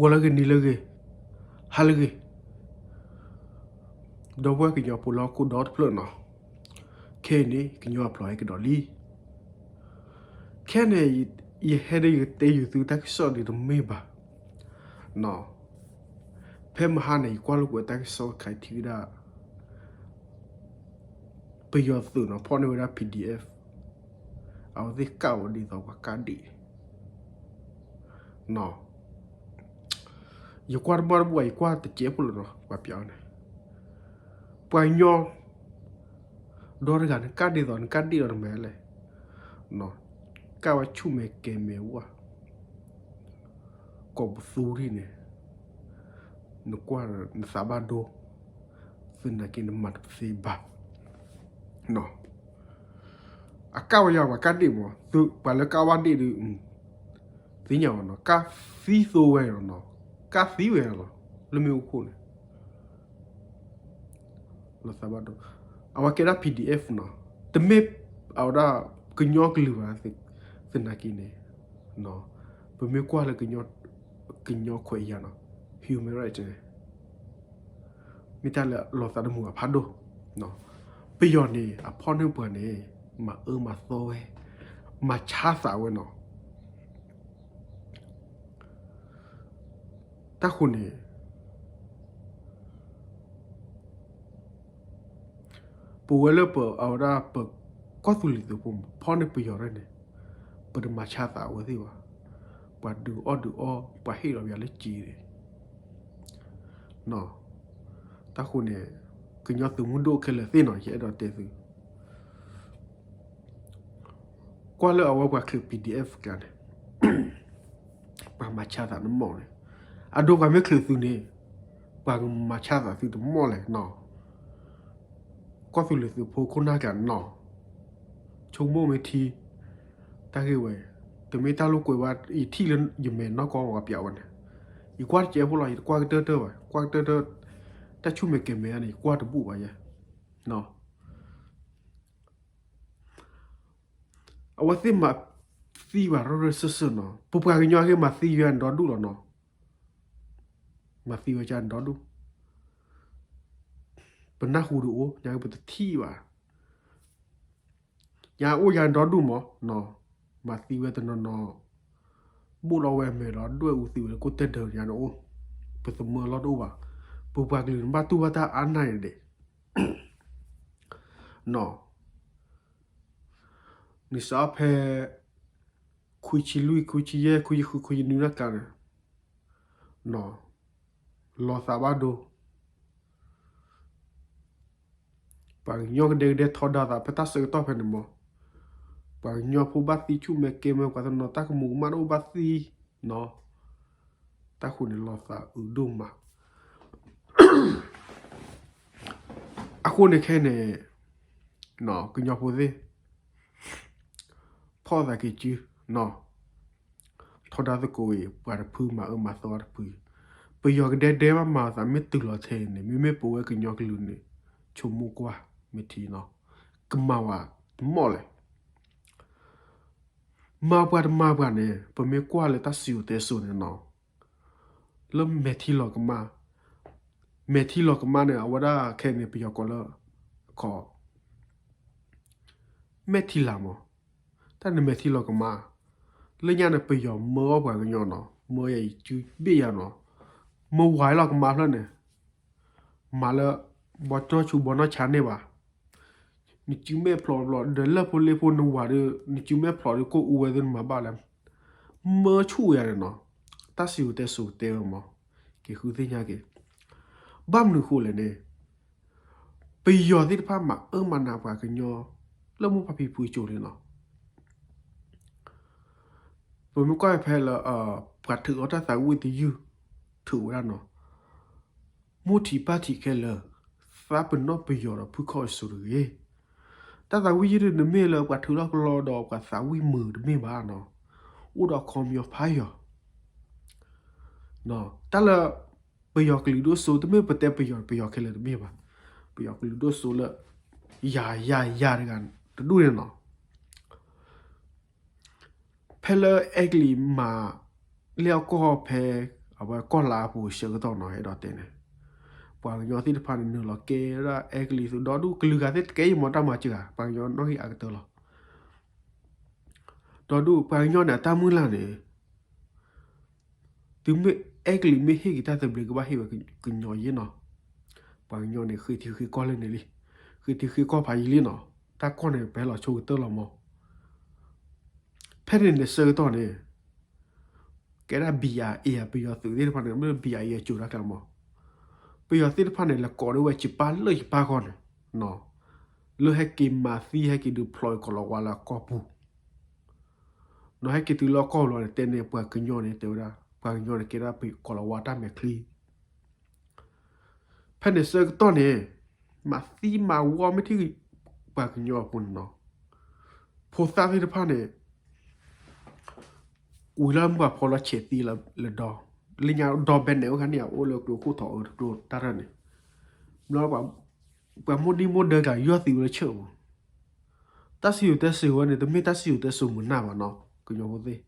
ဂီၤလၢအဂ့ၤ, နံၤလၢအဂ့ၤ, ဟါလၢအဂ့ၤ, ဒီပုၢ်ဝဲၢ်ကညီဖိလၢဟီၣ်ခိၣ်ဒီတဖျၢၣ်နီၤ, ခဲအံၤန့ၣ် ကညီအဖျိးဟဲကဒီးလံ. ခဲအံၤန့ၣ် ယဟဲဒီးယကတဲယုာ်သုတၢ်ကစီၣ်ဒ်တမ့ၢ်ဘၣ်နီၤ. ဖဲမဟါန့ၣ် ယကွၢ်လိာ်ကွဲတၢ်ကစီၣ်ခါထံၣ်ဝဲဒၣ် ပယီၤသုးနီၤ ဖီၣ်န့ၢ်ဝဲဒၣ် P D F, အဝဲသ့ၣ်ကၣ်ဝဲဒ်သိးပှၤကၣ်ဒ့ၣ်နီၤ. ယကွၢ်တဘၣ်တဘၣ် ယကွၢ်တစဲးဖိလီၤနီၤ ပှၤပၠးဝဲန့ၣ်, ပှၤကညီ ဒီတဂၤန့ၣ် ကၣ်ဒ့ၣ်သိးန့ၣ် ကၣ်ဒ့ၣ်ဒီးတမၤလဲၣ်, ကၣ်ဝဲဆူၣ်မဲာ်ကဲၤမဲာ်ဝဲ ကိးပသူဒ်န့ၣ်, နကွၢ်နသးဘၣ်ဒိ, သနာ်က့နမၤတပသ့ဘၣ်. အကၣ်ဝဲယၤပှၤကၣ်ဒ့ၣ်မး, ပှၤလၢကၣ်ဝဲဒ့ၣ်ဒုး သ့ၣ်ညါဝဲနီၤ, ကၣ်သံသိဝဲနီၤ, ကၣ်သံဝဲနီၤ, လၢမ့ၣ်အူခိၣ်န့ၣ် လီၤသးဘၣ်ဒိ, အဝဲကဲဒၣ် P D F နီၤ, တမ့ၢ်အဝဲဒၣ် ကညီကလုာ်ဘၣ်, သနာ်က့န့ၣ် ပမ့ၢ်ကွၢ်လၢ ကညီခွဲးယာ်နီၤ, human right န့ၣ် မ့ၢ်တၢ်လၢလီၤသးတမုာ်အဖးဒိၣ်, ပယီၤန့ၣ် အဖီၣ်န့ၢ်ပှၤန့ၣ် မၤအၢမၤသီဝဲ, မၤဆါသးဝဲနီၤ. တၢ်ဃိန့ၣ် ပဝဲလၢပအဝဲဒၣ် ပကီၢ်သူလ့ၤသုးဖိ ဖီၣ်န့ၢ်ပယီၤရဲၣ်န့ၣ် ပတမၤဆါသးအဝဲသ့ၣ်ဘၣ်. ပှၤဒုးအီၣ်ဒုးအီ ပှၤဟ့ၣ်လီၤပယီၤလၢက့ၤန့ၣ် တၢ်ဃိန့ၣ် ကညီသုးမုၢ်ဒိၣ်ခဲလၢာ်သ့ၣ်နီၤ ယအဲၣ်ဒိးတဲသု ကွၢ်လၢအဝဲပှၤချုး P D F ကျါန့ၣ် ပှၤမၤဆါသးတမီၢ်န့ၣ်, အဒိပှၤမ့ၢ်ချုးသုန့ၣ် ပှၤကမၤဆါသးသုတမီၢ်လဲၣ်နီၤ. ကီၢ်သူလ့ၤသုးဖိခိၣ်နၢ်ကျါနီၤ, ဆိကမိၣ်မ့ၢ်ထံ တၢ်ဂ့ၢ်ဝဲ တမ့ၢ်တၢ်လိာ်ကွဲဘၣ်, ယထံၣ်လၢယမဲာ်နီၢ်ကီၢ်ပှၤပၠးဝဲန့ၣ်, ယကွၢ်တစဲးဖိလီၤ, ယတကွၢ်ကတၢၢ်တၢၢ်ဘၣ်, ကွၢ်ကတၢၢ်တၢၢ်, တၢ်ဆူၣ်မဲာ်ကဲၤမဲာ်န့ၣ် ယကွၢ်တဘူၣ်ဘၣ်ယဲ အဝဲသ့ၣ်မၤသံဘၣ်ရၢၢ်ရၢၢ်စၢၢ်စၢၢ်နီၤ, ပပှၤကညီက့မၤသံယၤန့ၣ်ဒီဒူၣ်လီၤနီၤ, မၤသံဝဲယၤန့ၣ်ဒီဒူၣ်, ပနၢ်ဟူဒုးအိၣ် ညါက့ပတထံၣ်ဘၣ်, ညါအိၣ်ယၤန့ၣ်ဒီဒူၣ်မး, မၤသံဝဲတနီၤနီၤ, ဘိၣ်လီၤဝဲအမဲာ်လီၤ ဒွဲၣ်အူသံဝဲလၢကိၣ်တဲၢ်ဒၢးညါန့ၣ်အိၣ်, ပသမၢလီၢ်တအိၣ်ဘၣ်, ပပှၤကလုာ်န့ၣ်ဘၣ်တူၢ်ဘၣ်တၢ်အါန့ၢ်ဒဲး နီၤ, နစးဖဲ ခွံဆံလွံၢ် ခွံဆံယဲၢ် ခွံဆံဃု ခွံဆံနွံ တၢ်ကျါန့ၣ် လီၤသးဘၣ်ဒိ, ပှၤကညီကဒဲကဒဲထီဒါသးဖဲတၢ်ဆၢကတီၢ်ဖဲန့ၣ်မး, ပှၤကညီဖိဘၣ်သံဆူၣ်မဲာ်ကဲၤမဲာ် ပှၤတနီၤတၢ်ကမူၤကမၣ်တအိၣ်ဘၣ်သံနီၤ, တၢ်ဃိန့ၣ်လီၤသးအုးဒိၣ်မး အဃိန့ၣ်ခဲအံၤန့ၣ် ကညီဖိသ့ၣ် ဖီၣ်သးက့ၤစုနီၤ, ထီဒါသကိးအံၤ ပှၤတဖုမၤအၢမၤသီတဖု, ပယီၤကဒဲဒဲဘၣ်မၤသးမ့ၢ်တုၤလီၤထဲအံၤန့ၣ် မ့မ့ၢ်ပဝဲကညီကလုာ်န့ၣ် ဆိကမိၣ်ကွၢ် မ့ၢ်ထံနီၤ, ကမၤဝဲတမီၢ်လဲၣ် မၤပှၤတမၤပှၤန့ၣ် ပမ့ၢ်ကွၢ်လၢတၢ်စံၣ်စိၤတဲစိၤန့ၣ်နီၤ, လၢမဲာ်ထံလီၤကမၣ်, မဲာ်ထံလီၤကမၣ်န့ၣ် အဝဲဒၣ်ခဲအံၤန့ၣ် ပယီၤကိးလၢ ခီ မဲာ်ထံလာ်မး, တၢ်န့ၣ်မဲာ်ထံလီၤကမၣ်, လၢညါန့ၣ် ပယီၤမၢအီၣ်ပှၤကညီနီၤ, မၢယၤအံၤစုဘ့ၣ်ယၤနီၤ, မၢဝၤလီၤကမၣ်ဖျၢၣ်န့ၣ်, မၤလၢ ဘီနီၢ်ဆူၣ်ဘီနီၢ်ဆါန့ၢ်ဘၣ် နစုမဲာ်ဖျိးဖျိး ဒီးလၢဖိလ့ဖိနဝၤဒီး နစုမဲာ်ဖျိးဒီးကိၣ်အူဝဲသ့ၣ်နမၤဘၣ်လဲၣ်, မၢဆူၣ်ယၤန့ၣ်နီၤ, တၢ်စံၣ်စိၤတဲစိၤတဲဝဲမး, က့ၤဃုသ့ၣ်ညါက့ၤ, ဘၣ်မနုၤဃိလဲၣ်န့ၣ်, ပယီၤသ့ၣ်တဖၣ်မၤအၢမၤနးပှၤကညီ လၢမိၢ်ပၢ်ဖံဖုအစိၤန့ၣ်လီၤ. ပမ့ၢ်ကွၢ်ဖဲလၢ ပှၤထုးအီၣ်တၢ်သးဝံၣ်တယုၢ် ထုးဝဲဒၣ်နီၤ, မိၢ်ထံးပၢ်ထံးခဲလၢာ် သးပနီၣ်ပယီၤဒီးဖုခီၣ်အစိၤတဂ့ၤ, တၢ်သးဝံၣ်ယုၢ်ဒုး နမ့ၢ်လၢပှၤထုးထီၣ်ကလီဒီးပှၤသးဝံၣ်မုာ်တမ့ၢ်ဘၣ်နီၤ, အိၣ်ဒီးခီပညီဖးယံၤ တၢ်လၢ ပယီၤကလုာ်ဒိၣ်စိ တမ့ၢ်ပတဲပယီၤ ပယီၤခဲလၢာ်တမ့ၢ်ဘၣ်, ပယီၤကလုာ်ဒိၣ်စိလၢ ယၤယၤယၤတဂၤတဒူၣ်န့ၣ်နီၤ, ဖဲလၢအဲကလံးမၤ လၢအကီၢ်ဖဲ အဝဲကီၢ်လါအပူၤဆၢကတီၢ်နီၤ အဲၣ်ဒိးတဲန့ၣ်, ပှၤကညီသ့ၣ်တဖၣ်န့ၣ် နုာ်လီၤကဲဒၣ်အဲကလံးသုးဒီဒူၣ် ကလုာ်ဂၤသ့ၣ်တကဲယံာ်မး တၢ်မၤစှၤ ပှၤကညီနီၣ်ဂံၢ်အါကတၢၢ်လီၤ. ဒီဒူၣ် ပှၤကညီန့ၣ် အတၢ်မုၢ်လၢ်န့ၣ် တုၤမ့ၢ်အဲကလံးမ့ၢ်ဟ့ၣ်က့ၤတၢ်သဘျ့ ကဘၣ်ဟ့ၣ်ဝဲကညီယဲနီၤ. ပှၤကညီန့ၣ် ဃ့ထံဃ့ကီၢ်လၢန့ၣ်လံ, ဃ့ထံဃ့ကီၢ်ဖးယံာ်လံနီၤ. တၢ်ကီၢ်န့ၣ် ပဟဲလီၤဆိကတၢၢ်လီၤမး. ဖဲန့ၣ်န့ၣ်ဆၢကတီၢ်န့ၣ် ကဲဒၣ် ဘံၣ်အါအ့ၣ် ပယီၤသုးသ့ၣ်တဖၣ်န့ၣ် မ့ၢ် ဘံၣ်အါအ့ၣ် အစိၤတၢ်ကျါမး, ပယီၤသ့ၣ်တဖၣ်န့ၣ် လဲၤကိးဒၣ်ဝဲယပၣ်လၢယပၣ်ခီန့ၣ်, လၢဟဲက့ၤမၤသံ ဟဲက့ၤဒုးဖျိးကီၤလၤဝါလၢအကီၢ်ပူၤ, ဒီးဟဲက့ၤတုၤလၢအကီၢ်ပူၤလီၤန့ၣ် တဲန့ၢ်ပှၤကညီန့ၣ် တဲဝဲဒၣ် ပှၤကညီန့ၣ် ကဲဒၣ်ကီၤလၤဝါတၢ်မဲာ်ချံ ဖဲန့ၣ်ဆၢကတီၢ်န့ၣ် မၤသံမၤဝီမ့ၢ်ထံၣ် ပှၤကညီအပူၤန့ၣ်နီၤ, ဖိသၣ်သ့ၣ်တဖၣ်န့ၣ် ဝံၤလၢမုၢ်ပှၢ်ဖီလီၤဆဲးသံလၢဒီ, လၢညါဒီဘဲနဲၣ်အိၣ်ခါန့ၣ် အအိၣ်လၢကျိခိၣ်ထီၣ်အၢတကျိတၢ်တၢ်န့ၣ်, ဘျီ ပှၤမိၢ်ဒံမိၢ်ဒၢကျါ ယီၢ်သံဝဲလၢဆၢၣ်ပူၤ, တၢ်စံၣ်စိၤတဲစိၤဝဲန့ၣ် တမ့ၢ်တၢ်စံၣ်စိၤတဲစိၤမုာ်နၢ်ဘၣ်နီၤ ကညီဖိသ့ၣ်,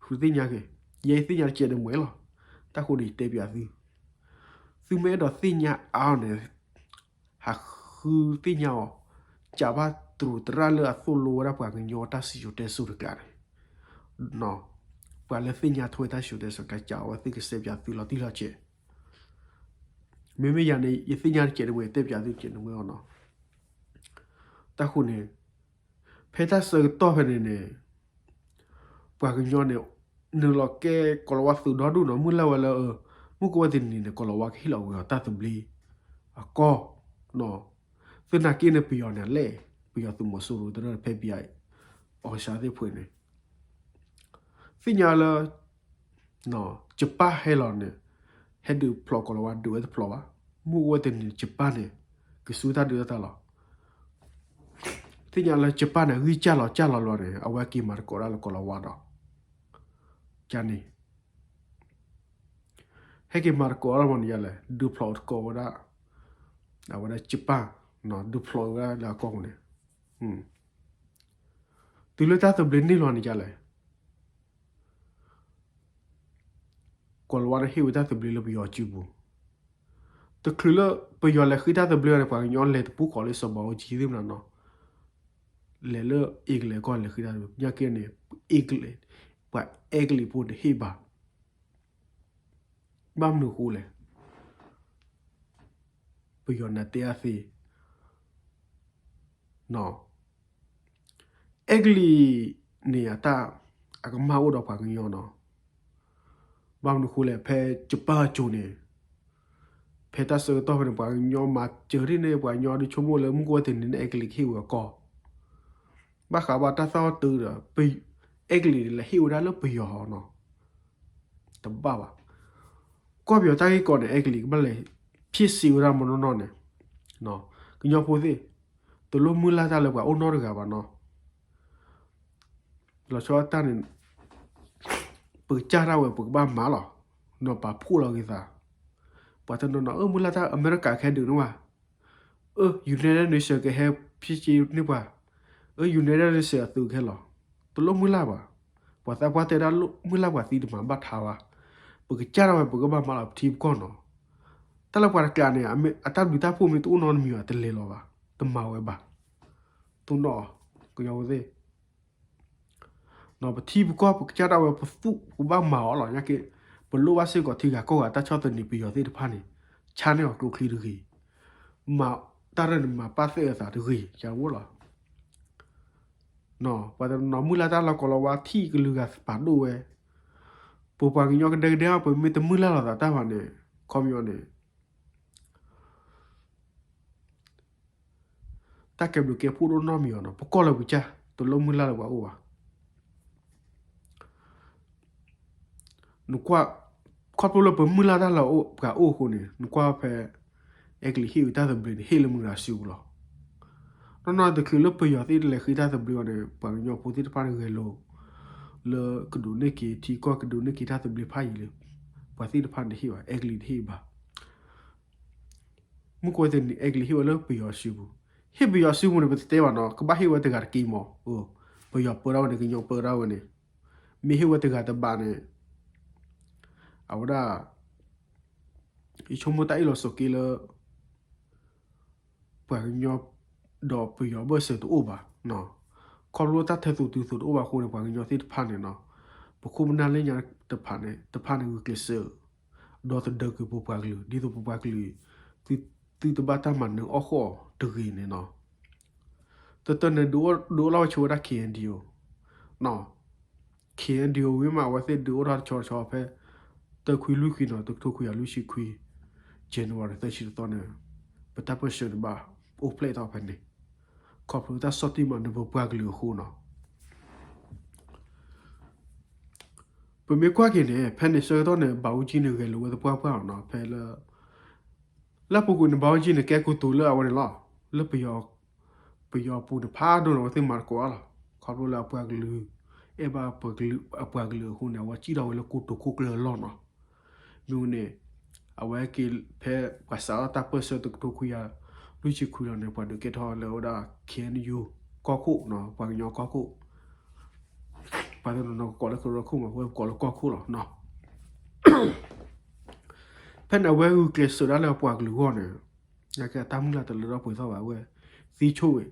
ဃုသ့ၣ်ညါက့ၤ, ယဲယသ့ၣ်ညါတကဲးတမှဲၤလီၤ, တၢ်ဃိန့ၣ် ယတဲပၠးသု, သုမ့ၢ်အဲၣ်ဒိးသ့ၣ်ညါအါအီၤန့ၣ် ဟးဃုသ့ၣ်ညါအီၤ, ကးဘၣ်တရူးသရၣ်လၢအသိၣ်လိဝဲဒၣ်ပှၤကညီတၢ်စံၣ်စိၤတဲစိၤတကျါန့ၣ်, ပှၤလၢသ့ၣ်ညါထွဲတၢ်စံၣ်စိၤတဲစိၤတကျါ ကးဝဲသ့ၣ်ကစဲးပၠးသုလီၤတံၢ်လီၤဆဲး, မ့မ့ၢ်ယၤန့ၣ် ယသ့ၣ်ညါတကဲးတမှဲၤ တဲပၠးသုတကဲးတမှဲၤအီၤနီၤ, တၢ်ဃိန့ၣ် ဖဲတၢ်ဆၢကတီၢ်ဖဲန့ၣ်န့ၣ် ပှၤကညီန့ၣ် နုာ်လီၤကဲကီၤလၤဝါသုးဒီဒူၣ်နီၤ မုၢ်လၢ်ဝဲလၢ မုၢ်ကဝဲတနံၤန့ၣ် ကီၤလၤဝါကဟ့ၣ်လီၤဝဲအီၤတၢ်သဘျ့အကီၢ်, သနာ်က့န့ၣ် ပယီၤန့ၣ်လဲၣ်, ပယီၤသုးမီၤစိရိၤတရၢၢ်ဖဲဘံၣ်အါအ့ၣ် အီၣ်ကစၢ်သ့ၣ်ဖှဲးန့ၣ် သ့ၣ်ညါလၢ ယပၣ်ဟဲလီၤန့ၣ် ဟဲဒုးဖျိးကီၤလၤဝါ ဒုးဝဲတဖျိးဘၣ်, မုၢ်ကဝဲတနံၤန့ၣ် ယပၣ်န့ၣ် ကဆူတၢ်ဒုးတၢ်လီၤ သ့ၣ်ညါလၢယပၣ်န့ၣ် ဂံၢ်စၢ်လီၤစၢ်လီၤလီၤန့ၣ် အဝဲက့ၤမၤသကိးဒၣ်လၢကီၤလၤဝါဒီး ကန့ၣ် ဟဲက့ၤမၤသကိးလီၤမးန့ၣ်ယလဲၣ်, ဒုးဖျိးသကိးဝဲဒၣ် အဝဲဒၣ်ယပၣ်, ဒုးဖျိးဝဲဒၣ်လၢအကီၢ်ပူၤန့ၣ်, တုၤလၢတၢ်သဘျ့န့ၢ်လီၤန့ၣ်ယလဲၣ် ကီၤလၤဝါန့ၣ်ဟ့ၣ်ဝဲတၢ်သဘျ့လၢပယီၤစုပူၤ, တချုးလၢပယီၤလဲၤဃ့တၢ်သဘျ့န့ၣ် ပှၤကညီလဲၤတပူၤဃီၤလၢစီၤဘးအူကၠံသ့ၣ်မနုၤနီၤ, လဲၤလၢအဲကလံးအကီၢ်လဲၤဃ့တၢ်သဘျ့, ညါက့န့ၣ် အဲကလံး, ပှၤအဲကလံးဖိန့ၣ်တဟ့ၣ်ဘၣ်, ဘၣ်မနုၤဃိလဲၣ် ပယီၤနၤတဲအါသ့, အဲကလံးန့ၣ်အတၢ် အကမၣ်အိၣ်ဒီးပှၤကညီနီၤ, ဘၣ်မနုၤဃိလဲၣ် ဖဲယပၣ်အစိၤန့ၣ်, ဖဲတၢ်ဆၢကတီၢ်ဖဲန့ၣ် ပှၤကညီမၤစၢၤဒ်န့ၣ် ပှၤကညီဒုးဆိကမိၣ်လၢမုၢ်ကဝဲတနံၤန့ၣ် အဲကလံးကဟ့ၣ်ဝဲအကီၢ်, ဘၣ်ဃးဘၣ်တၢ်သီၣ်တုဒီး အဲကလံးလဲၤဟ့ၣ်ဝဲဒၣ်လၢပယီၤနီၤ, တဘၣ်ဘၣ်. ကီၢ်ပယီၤတၢ်ဂ့ၢ်ကီန့ၣ် အဲကလံးကဘၣ်လဲၤဖံးစံးဝဲဒၣ်မနီၢ်နီၢ်န့ၣ်, ကညီဖိသ့ၣ်, တလိၣ်မုၢ်လၢ်တၢ်လၢပှၤအိၣ်နီတဂၤဘၣ်နီၤ, လီၤဆီတၢ်န့ၣ် ပကစၢ်ဒၣ်ဝဲပကဘၣ်မၤလီၤ, နီၤပာ်ဖှိၣ်လီၤက့ၤသး, ပှၤတနီၤနီၤ အၢ မုၢ်လၢ်တၢ်အမဲရကၤကဟဲဒုးန့ၢ်ပှၤ, အၢ United Nation ကဟဲဖံးစံးန့ၢ်ပှၤ, အၢ United Nation အသုးကဟဲလီၤ, တလိၣ်မုၢ်လၢ်ဘၣ်, ပှၤသးပှၢ်တဲဒၣ်လိၣ်မုၢ်လၢ်ပှၤသံတမၤဘၣ်ထါဘၣ်, ပကစၢ်ဒၣ်ဝဲပကဘၣ်မၤလီၤပထံပကီၢ်နီၤ, တၢ်လၢပှၤတကျးန့ၣ် အတၢ်ဘျုးတၢ်ဖှိၣ်မ့ၢ်တအိၣ်နီတမံၤဘၣ် တလဲၤလီၤဘၣ်, တမၤဝဲဘၣ်, တိၢ်နီၣ်အီၤ, ကညီဖိသ့ၣ် ပထံပကီၢ်ပကစၢ်ဒၣ်ဝဲပသူၣ်ပဘၣ်မၤအီၤလီၤ, ညါက့ ပလိၣ်ဘၣ်စ့ၢ်ကီးထံဂၤကီၢ်ဂၤတၢ်ဆီၣ်သနံးပယီၤသ့ၣ်တဖၣ်န့ၣ်, ဆါန့ၢ်အီၤကျိချံတဂ့ၤ, မၤတၢ်ရဲၣ်န့ၣ်မၤပာ်သ့ၣ်အသးတဂ့ၤ, ကဝဲလီၤ, ပှၤတနီၤမုၢ်လၢ်တၢ်လၢကီၤလၤဝါထံၣ်ကလုာ်ဂၤပာ်ဒိၣ်ဝဲ, ပပှၤကညီကဒဲကဒဲအီၤ ပမ့ၢ်တမုၢ်လၢ်လိာ်သးတၢ်ဘၣ်န့ၣ်, ခီပညီန့ၣ် တၢ်ကဲဘျုးကဲဖှိၣ်ဒိၣ်နီတမံၤအီၤနီၤ, ပကီၢ်လၢပကစၢ် တလိၣ်မုၢ်လၢ်လၢပှၤအိၣ်ဘၣ်. နကွၢ်, ခီဖျိလၢပမုၢ်လၢ်တၢ်လၢပှၤအိၣ်အဃိန့ၣ် နကွၢ်ဖဲ အဲကလံးဟ့ၣ်ဝဲတၢ်သဘျ့န့ၣ် ဟ့ၣ်လၢမုၢ်ဂၤစုပူၤလီၤ. နီၢ်နီၢ်တချုးလၢပယီၤသ့ၣ်တလဲၤဃ့တၢ်သဘျ့အီၤန့ၣ် ပှၤကညီဖိသ့ၣ်တဖၣ်န့ၣ်ဂဲၤလိာ် လၢကဒိးန့ၢ်က့ၤထံကီၢ် ကဒိးန့ၢ်က့ၤတၢ်သဘျ့ဖးယံာ်လံ. ပှၤသ့ၣ်တဖၣ်န့ၣ်တဟ့ၣ်ဘၣ်, အဲကလံးတဟ့ၣ်ဘၣ်. မုၢ်ကဝဲတနံၤ အဲကလံးဟ့ၣ်ဝဲလၢပယီၤစုပူၤ, ဟ့ၣ်ပယီၤစုပူၤန့ၣ် ပတတဲဘၣ်နီၤ, ကဘၣ်ဟ့ၣ်ဝဲတဂၤတက့ၢ်မး. ပယီၤပၢတၢ်ဝဲန့ၣ် ကညီပၢတၢ်ဝဲန့ၣ်, မ့ၢ်ဟ့ၣ်ဝဲတဂၤတဘၣ်န့ၣ် အဝဲဒၣ် ယဆိကမိၣ်တၢ်အ့ၣ်လိာ်ဆိးက့လၢ ပှၤကညီ ဒီးပယီၤအဘၢၣ်စၢၤတအိၣ်ဘၣ်. ခီဖျိတၢ်ထဲသိးတုၤသိးတအိၣ်ဘၣ်အဃိန့ၣ် ပှၤကညီသ့ၣ်တဖၣ်န့ၣ်နီၤ, ပခိၣ်ပနၢ်လၢညါတဖၣ်န့ၣ် တဖၣ်န့ၣ်ဂုာ်ကျဲးစၢး ဒီသဒၢကွံာ်ပပှၤကလုာ် ဒ်သိးပပှၤကလုာ် သုသုတဘၣ်တၢ်မၤနၢၤအီၣ်ဃီၣ်တဂ့ၤန့ၣ်နီၤ. တတၢၢ်န့ၣ် ဒုးအိၣ်လီၤဝဲဆိဝဲဒၣ် K N D O နီၤ. K N D O ဝံၤမး အဝဲသ့ၣ်ဒုးအိၣ်ထီၣ်တဆီတဆီဖဲ တၢခွံလွံၢ်ခွံနီၤ, တကထိခွံကယၤလွံၢ်ဆံခွံ January သၢဆံတသီန့ၣ် ပတၢ်ပၢၢ်ဆၢန့ၣ်ဘၣ်အိၣ်ဖျဲၣ်ထီၣ်ဖဲန့ၣ် ခီဖျိတၢ်ဆီၣ်တံၢ်မၤနၢၤပပှၤကလုာ်အဃိနီၤ. ပမ့ၢ်ကွၢ်က့ၤန့ၣ် ဖဲန့ၣ်ဆၢကတီၢ်န့ၣ် ဘၣ်အူကၠံန့ၣ် ဂဲၤလိာ်ဝဲသပှၢ်ပှၢ်လီၤနီၤ. ဖဲလၢ လၢအပူၤကွံာ်န့ၣ် ဘၣ်အူကၠံန့ၣ် ကဲကိတိာ်လၢအဝဲန့ၣ်လီၤ. လၢပယီၤ ပယီၤပူၤန့ၣ်ဖးဒိၣ်န့ၣ် အဝဲသ့ၣ်မၤသကိးအါလီၤ. ခီဖျိလၢအပှၤကလုာ် အဲၣ်ဘၣ်ပှၤကလုာ်အဃိန့ၣ် အဝဲစံၣ်ထီၣ်ဝဲလၢကိတိာ်ခိၣ်ကျၢၢ်အလီၢ်နီၤ. မ့ၢ်ဝဲန့ၣ် အဝဲက့ၤဖဲပှၤစးထီၣ်တၢ်ပၢၢ်ဆၢတကထိခွံကယၤလွံၢ်ဆံခွံလီၤန့ၣ် ပှၤဒုးကဲထီၣ်လၢအဝဲဒၣ် K N U ကီၢ်ခိၣ်နီၤ, ပှၤကညီကီၢ်ခိၣ်, ပှၤတနီၤနီၤကကိးလၢကရၢခိၣ်မး, အဝဲကိးလၢကီၢ်ခိၣ်လီၤနီၤ. ဖဲန့ၣ်အဝဲဂုာ်ကျဲးစၢးဒၣ်လၢအပှၤကလုာ်အဂီၢ်န့ၣ် နာ်က့အတၢ်မုၢ်လၢ်တလၢထီၣ်ပှဲၤထီၣ်ဘၣ်, အဝဲသံဆိဝဲ.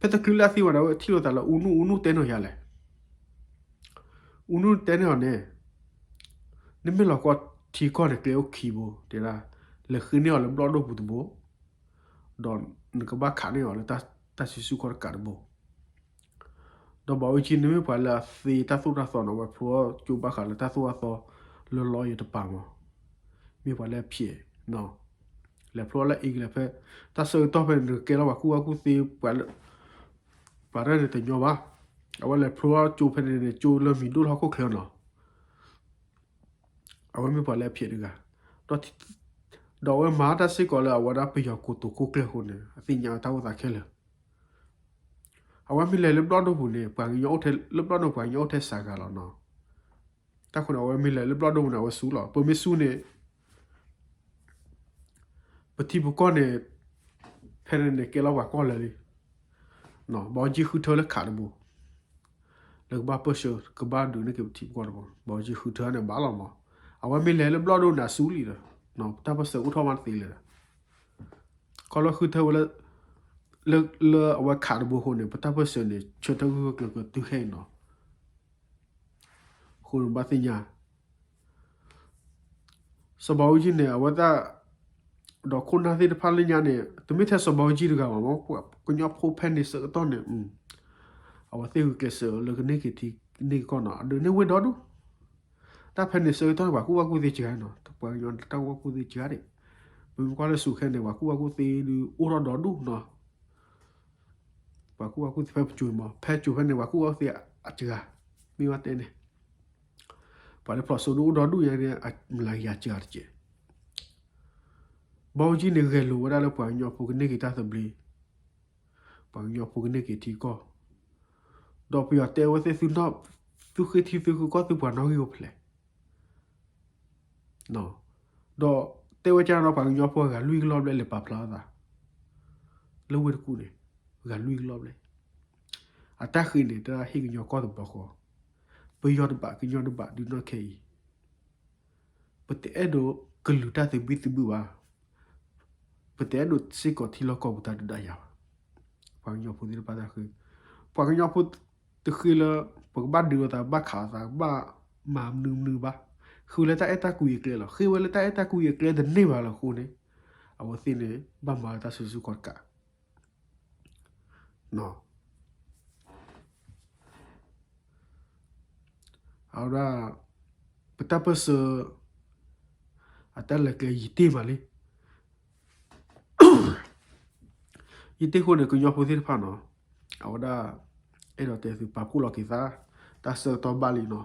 ဖဲတချုးလၢအသံဝဲဒီး အဝဲထံၣ်လိာ်သးလၢ အူနူၢ်, အူနူၢ်တဲန့ၢ်ယၤလဲၣ်. အူနူၢ်တဲန့ၢ်အီၤန့ၣ် နမ့ၢ်လီၤကီထံကီၢ်န့ၣ် ကျဲအိၣ်ခံဘိ, တဲဒၣ် လဲၤဃ့န့ၢ်အီၤလၢဘျီၣ်ဒိၣ်ပူၤတဘိ, ဒီးနကဘၣ်ခးန့ၢ်အီၤလၢတၢ်စုဆူၣ်ခီၣ်တကးတဘိ. ဒီးဘၣ်အူကၠံန့ၣ်မ့ၢ်ပှၤလၢအသ့တၢ်သိၣ်တၢ်သီနီၤ, အဝဲဖျိကၠိဘၣ်ဃးလၢတၢ်သိၣ်တၢ်သီလၢ lawyer တပၤမး, မ့ၢ်ပှၤလၢအဖျဲး, လဲၤဖျိလၢအ့ကလဲၤဖဲ တၢ်ဆၢကတီၢ်ဖဲန့ၣ် နကကဲလီၤပှၤကူၣ်ဘၣ်ကူၣ်သ့ ပှၤတၢ်န့ၣ်တညီဘၣ်. အဝဲလဲၤဖျိကၠိဖဲန့ၣ်န့ၣ် ကၠိလၢမံၤဒိၣ်ထီၣ်ခိၣ်ချၢနီၤ. အဝဲမ့ၢ်ပှၤလၢအဖျဲးတဂၤ, ဒီး ဒီးအဝဲမၤတၢ်စ့ၢ်ကီးလၢအဝဲဒၣ်ပယီၤကိတိာ်ခိၣ်ကျၢၢ်အဃိန့ၣ် အသ့ၣ်ညါတၢ်အိၣ်သးခဲလၢာ်. အဝဲမ့ၢ်လဲၤလၢဘျီၣ်ဒိၣ်ပူၤန့ၣ် ပှၤကညီအိၣ်ထဲ လၢဘျီၣ်ဒိၣ်ပှၤကညီအိၣ်ထဲစှၤဂၤလီၤနီၤ. တၢ်ဃိန့ၣ် အဝဲမ့ၢ်လဲၤလၢဘျီၣ်ဒိၣ်ပူၤန့ၣ် အဝဲစူၤလီၤ. ပမ့ၢ်စူၤန့ၣ် ပထံပကီၢ်န့ၣ် ဖဲန့ၣ်န့ၣ် ကဲလီၤပှၤကီၢ်လၢာ်လံ. ဘၣ်အူကၠံဃုထၢလၢခးတဘိ လၢကဘၣ်ပၢၢ်ဆၢ ကဘၣ်ဒုးန့ၢ်က့ၤပထံပကီၢ်တဘိ, ဘၣ်အူကၠံဃုထၢန့ၣ်ဘၣ်လီၤမး. အဝဲမ့ၢ်လဲၤလၢဘျီၣ်ဒိၣ်န့ၣ် အစူၤလံဒီး ပတၢ်ပၢၢ်ဆၢအိၣ်ထီၣ်မးတသ့လၢၤဒီး ခီဖျိဃုထၢဝဲလၢ လၢ လၢအဝဲခးတဘိအဃိန့ၣ် ပတၢ်ပၢၢ်ဆၢန့ၣ် ဆၢထၢၣ်ဂၢၢ်ဂၢၢ်ကျၢၤကျၢၤတုၤခဲအံၤနီၤ. အဃိန့ၣ်ဘၣ်သ့ၣ်ညါ စီၤဘၣ်အူကၠံန့ၣ် အဝဲသ့ၣ် ဒီးခိၣ်နၢ်သ့ၣ်တဖၣ်လၢညါန့ၣ် တမ့ၢ်ထဲစီၤဘၣ်အူကၠံတဂၤဘၣ်မး, ကညီဖိဖဲန့ၣ်ဆၢကတီၢ်န့ၣ် အဝဲသ့ၣ်ဂုာ်ကျဲးစၢးလၢကန့ၢ်က့ၤထံန့ၢ်ကီၢ်နီၤ, အဒုးန့ၢ်ဝ့ၢ်ဒီဒူၣ်. တၢ်ဖဲန့ၣ်ဆၢကတီၢ်န့ၣ် ပှၤကူၣ်ဘၣ်ကူၣ်သ့စှၤနီၤ, ပှၤကညီတၢ်ကူၣ်ဘၣ်ကူၣ်သ့စှၤဒံး. ပမ့ၢ်ကွၢ်လၢစူၤခဲန့ၣ် ပှၤကူၣ်ဘၣ်ကူၣ်သ့ဒုးအိၣ်ထီၣ်ဒီဒူၣ်နီၤ. ပှၤကူၣ်ဘၣ်ကူၣ်သ့ဖဲပစိၤမး, ဖဲစိၤဖဲန့ၣ် ပှၤကူၣ်ဘၣ်ကူၣ်သ့အစှၤ, မ့ၢ်ဘၣ်တဲန့ၣ် ပှၤလၢဖျိးစိဒုအိၣ်ဒီဒူၣ်ညါန့ၣ် အမုၢ်လၢ်ယၤစှၤတက့ၢ်. ဘၣ်အူကၠံန့ၣ် ဂဲၤလိာ်ဝဲဒၣ်လၢပှၤကညီဖိကန့ၢ်က့ၤတၢ်သဘျ့, ပှၤကညီဖိကန့ၢ်က့ၤထံကီၢ်, ဒီးပယီၤတဲဝဲသ့ၣ်သု သုဃ့ထံသုဃုကီၢ်သုပှၤနီၣ်ဂံၢ်အိၣ်ဖျဲၣ် ဒီးတဲဝဲကၢ်နီၤ ပှၤကညီဖိဂၤလွံၢ်ကလီၢ်ဘျဲၣ်လဲၤပာ်ဖျါအသး လၢဝ့ၢ်တကူၣ်န့ၣ် ဂၤလွံၢ်ကလီၢ်ဘျဲၣ်. အတၢ်ဃ့န့ၣ် တၢ်ဟ့ၣ်ကညီကီၢ်တဘျီဃီ, ပယီၤတဘၣ် ကညီတဘၣ်ဒုးနီၢ်ခဲအံၤ ပတအဲၣ်ဒိးကလုၢ်တၢ်သဘံၣ်သဘုၣ်ဘၣ်. ပတအဲၣ်ဒိးစ့ၢ်ကီးထံလီၢ်ကီၢ်ပူၤတၢ်ဒုးတၢ်ယၤဘၣ်. ပှၤကညီဖိသ့ၣ်တဖၣ်တၢ်ဃ့, ပှၤကညီဖိတဃ့လၢ ပကဘၣ်ဒုးလိာ်သး ဘၣ်ခးလိာ်သး ဘၣ်မၤမနုၤမနုၤဘၣ်. ဃ့ဝဲလၢတၢ်အဲၣ်တၢ်ကွံအကျဲလီၤ. ဃ့ဝဲလၢတၢ်အဲၣ်တၢ်ကွံအကျဲတန့ၢ်ဘၣ်လၢအဃိန့ၣ် အဝဲသ့ၣ်န့ၣ် ဘၣ်မၤလၢတၢ်စုဆူၣ်ခီၣ်တကး အဝဲဒၣ် ပတၢ်ပၢၢ်ဆၢ အတၢ်လဲၤကျဲယံာ်တ့ၢ်မးလံ. ယံာ်တ့ၢ်အဃိန့ၣ် ကညီဖိသ့ၣ်တဖၣ်နီၤ အဝဲဒၣ် အဲၣ်ဒိးတဲသုပာ်ဖှိၣ်လီၤက့ၤသး တၢ်ဆၢကတီၢ်ဘၣ်လံနီၤ.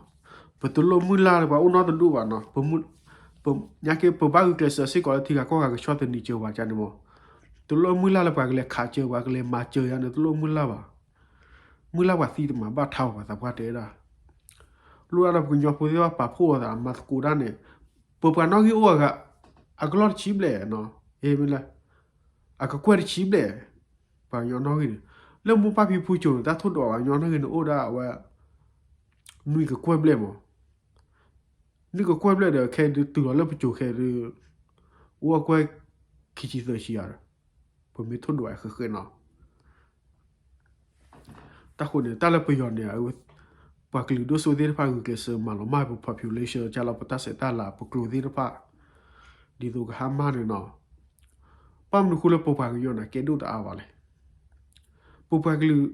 ပတလိၣ်မုၢ်လၢ်လၢပှၤအိၣ်နီတဒူၣ်ဘၣ်နီၤ. ပမုၢ် ပ ညါက့ ပဘၣ်ဂုာ်ကျဲးစၢးစ့ၢ်ကီးလၢထံဂၤကီၢ်ဂၤကဆီတနံၤစၢၤပှၤကန့ၣ်မး. တလိၣ်မုၢ်လၢ်လၢပှၤကလဲၤခးစၢၤ ပှၤကလဲၤမၤစၢၤယၤန့ၣ် တလိၣ်မုၢ်လၢ်ဘၣ်. မုၢ်လၢ်ပှၤသံတမၤဘၣ်ထါအီၤ ပှၤသးပှၢ်တဲဒၣ်. လိၣ်ဒၣ်ဒီးပကညီဖိသ့ၣ်တဖၣ်ပာ်ဖှိၣ်အသးမၤသကိးတၢ်န့ၣ် ပပှၤနီၣ်ဂံၢ်အိၣ်အဂၤ အကလီၢ်တဆံဘျဲၣ်နီၤ. မ့ၢ်လၢ အကကွဲၢ်တဆံဘျဲၣ် ပှၤကညီနီၣ်ဂံၢ်န့ၣ် လၢမိၢ်ပၢ်ဖံဖုစိၤန့ၣ် တၢ်ထိၣ်ဒိးပှၤကညီနီၣ်ဂံၢ်န့ၣ် အိၣ်ဒၣ်အဝဲ နွံကကွဲၢ်ဘျဲၣ်မး. နံၣ်ကကွဲၢ်ဘျဲၣ်ဒီး ခဲအံၤဒုးတုၤလီၤလၢပစိၤခဲအံၤဒုး အိၣ်ကွဲၢ်ခံဆံသၢဆံယၤဒီး ပမ့ၢ်ထိၣ်ဒွးဃဲးဃဲးနီၤ တၢ်ဃိန့ၣ် တၢ်လၢပယီၤန့ၣ် ပှၤကလုာ်ဒိၣ်စိသ့ၣ်တဖၣ်ဂုာ်ကျဲးစၢးမၤလီၤမၢ်ပ population ကလီၤ ပတၢ်ဆဲးတၢ်လၤ ပကျိၤသ့ၣ်တဖၣ် ဒ်သိးကဟါမၢ်န့ၣ်နီၤ ဘၣ်မနုၤဃိလၢပပှၤကညီန့ၣ် ကဲဒိၣ်တအါဘၣ်လဲၣ်. ပပှၤကလုာ်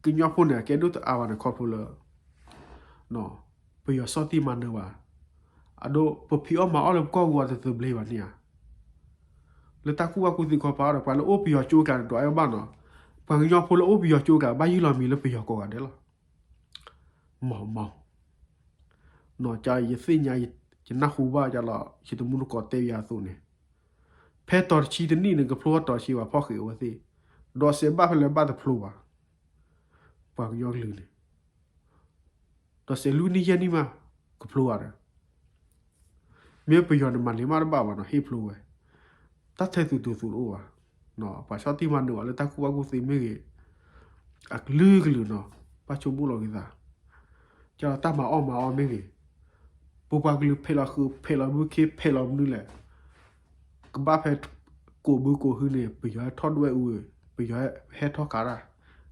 ကညီဖိန့ၣ် ကဲဒိၣ်တအါဘၣ်န့ၣ် ခီဖျိလၢ ပယီၤဆီၣ်တံၢ်မၤနၢၤဘၣ်. အဒိ ပဖံးအီၣ်မၤအီၣ်လၢပကီၢ်ပူၤအတသဘျ့ဘၣ်န့ၣ်ဧါ. လၢတၢ်ကူၣ်ဘၣ်ကူၣ်သ့ခီပၤဒီး ပှၤလၢအိၣ်ပယီၤကၠိကၤန့ၣ် ဒွးအဲၣ်ဘၣ်နီၤ. ပှၤကညီဖိလၢအိၣ်ပယီၤကၠိကၤ ဘၣ်ယုၢ်လီၤမံၤလၢပယီၤကိးဂၤဒဲးလီၤ. မ့ၢ်မ့ၢ် နီၤ ကယသ့ၣ်ညါ ယနၢ်ဟူဘၣ်ကလီၤ ယတမူတကိးတဲယၤအသိးန့ၣ် ဖဲတီၤတဆံတနံၣ်န့ၣ် ကဖျိအတီၤတဆံဘၣ် ဖီၣ်ဃံးအဝဲသ့ၣ်, ဒီးစဲးဘၣ်ဖဲလဲၣ်ဘၣ်တဖျိဘၣ်, ပှၤကညီကလုာ်န့ၣ်, ဒီးစဲးလွံၢ်နံၣ်ယဲၢ်နံၣ်မး ကဖျိဘၣ်ဒီး, မ့ၢ်ပယီၤန့ၣ်မၤန့ၢ်မးတဘၣ်ဘၣ်နီၤ ဟ့ၣ်ဖျိဝဲ, တၢ်ထဲသိးတုၤသိးတအိၣ်ဘၣ်, ပှၤဆီၣ်တံၢ်မၤနၢၤဘၣ်လၢတၢ်ကူၣ်ဘၣ်ကူၣ်သ့မ့ၢ်ဂ့ၤ, အကလုာ်ကလုာ်နီၤ, ဘၣ်ဆိကမိၣ်လီၤက့ၤသး, ကလီၤတၢ်မၤအီၣ်မၤအီမ့ၢ်ဂ့ၤ, ပပှၤကလုာ်ဖဲးလီၤဃုာ် ဖဲးလီၤဘုခ့ ဖဲးလီၤမနုၤလဲၣ်, ကဘၣ်ဖဲ ကိးဘုကိးဟုန့ၣ် ပယီၤဟဲထီၣ်ဒွဲၣ်အူ, ပယီၤဟဲထီၣ်ခးတၢ်,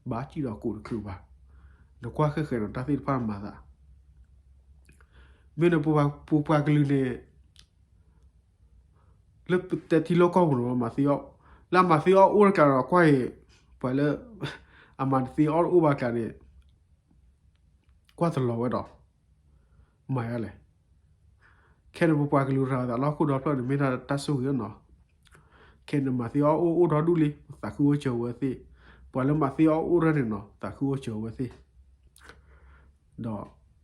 ဘၣ်စံၣ်ဒီးကိးတချုးဘၣ်, နကွၢ်ဃဲဃဲနီၤ တၢ်သ့ၣ်တဖၣ်မၤသး, မ့ၢ်န့ၣ် ပပှၤကလုာ်န့ၣ် လၢပတဲထံလီၢ်ကီၢ်ပူၤန့ၣ် မၤသ့အီၣ်, လၢအမၤသ့အီၣ်အိၣ်တကျါန့ၣ် ကွၢ်အံၤ, ပှၤလၢ အမၤတသ့အီၣ်တအိၣ်ဘၣ်ကျါန့ၣ် ကွၢ်တလီၤဝဲဒီး မၤယါလဲၣ်. ခဲန့ၣ် ပပှၤကလုာ်ရၤသးလၢဟီၣ်ခိၣ်ဒီဖျၢၣ်န့ၣ် မ့ၢ်ဒၣ်တၢ်ဆိၣ်ဂ့ၤနီၤ, ခဲန့ၣ် မၤသ့အီၣ်အိၣ်အိၣ်ဒီဒူၣ်လံ သးခုအိၣ်စၢၤဝဲသ့ၣ်, ပှၤလၢမၤသ့အီၣ်အိၣ်ရၢန့ၣ်နီၤ သးခုအိၣ်စၢၤဝဲသ့ၣ် ဒီး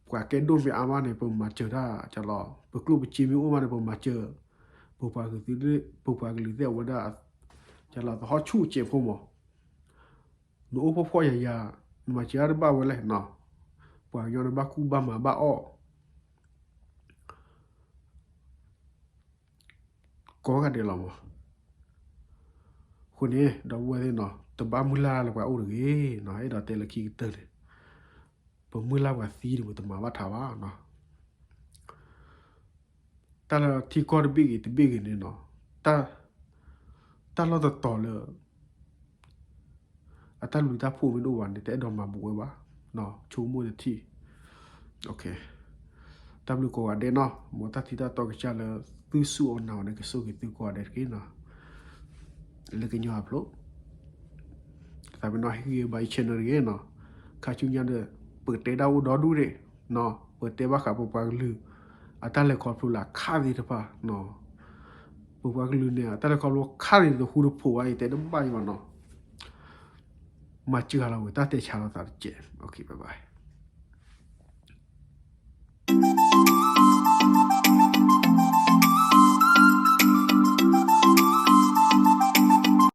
ပှၤကဲဒိၣ်မ့ၢ်အါမးန့ၣ် ပမၤစၢၤတၢ်ကလီၤ, ပကျိၣ်ပစ့မ့ၢ်အိၣ်မးန့ၣ် ပမၤစၢၤ, ပပှၤကလုာ်သ့ၣ်, ပပှၤကလုာ်သ့ၣ်အဝဲဒၣ် ကလီၤသဟီၣ်ဆူၣ်စဲးဖိမး, နအိၣ်ဖှီၣ်ဖှီၣ်ယာ်ယာ်, နမၤစၢၤတၢ်တဘၣ်ဝဲလဲၣ်နီၤ, ပှၤကညီန့ၣ်ဘၣ်ကူၣ်ဘၣ်မၤဘၣ်အီၣ် ကိးဂၤဒဲးလီၤမး. အဃိန့ၣ် ဒီပုၢ်ဝဲၢ်သ့ၣ်နီၤ တဘၣ်မုၢ်လၢ်လၢပှၤအိၣ်တဂ့ၤနီၤ, အဲၣ်ဒိးတဲလၢခံကတၢၢ်န့ၣ်, ပမုၢ်လၢ်ပှၤသံန့ၣ် ပတမၤဘၣ်ထးဘၣ်နီၤ. တၢ်လၢထံကီၢ်တဘ့ၣ်ဂ့ၤတဘ့ၣ်ဂ့ၤန့ၣ်နီၤ, တၢ်လီၢ်တတီၤလၢ အတၢ်လုၢ်တၢ်ဖှိၣ်မ့ၢ်တအိၣ်ဘၣ်န့ၣ် တအဲၣ်ဒိးမၤဘူးဝဲဘၣ်, ဆိကမိၣ်တထံၣ်. တၢ်ဘျုးကိးဂၤဒဲးနီၤ, မ်တၢ်ထံၣ်တၢ်တီကစၢ်လၢသုစူၢ်အီၤနာ်အီၤန့ၣ် ကဆိၣ်ဂ့ၤသုကိးဂၤဒဲးတက့ၢ်နီၤ. လၢကညီအဖျိ သးပ့ၤနီၣ်ဟ့ၣ်ဂံၢ်ဘါယ channel တဂ့ၤနီၤ. ခါဆူညါဒီး ပကတဲတၢ်အိၣ်ဒီဒူၣ်န့ၣ်နီၤ, ပကတဲဘၣ်ဃးပပှၤကလုာ် အတၢ်လဲၤခီဖျိလၢအခါသ့ၣ်တဖၣ်နီၤ. ပပှၤကလုာ်န့ၣ် အတၢ်လဲၤခီဖျိခါန့ၣ် တဟူတဖိးဘၣ်အံၤ တဲတဘၣ်အံၤဘၣ်နီၤ. မၤစၢၤလီၤဝဲ တၢ်တဲဆါလီၤသးတကဲး. Okay, bye bye.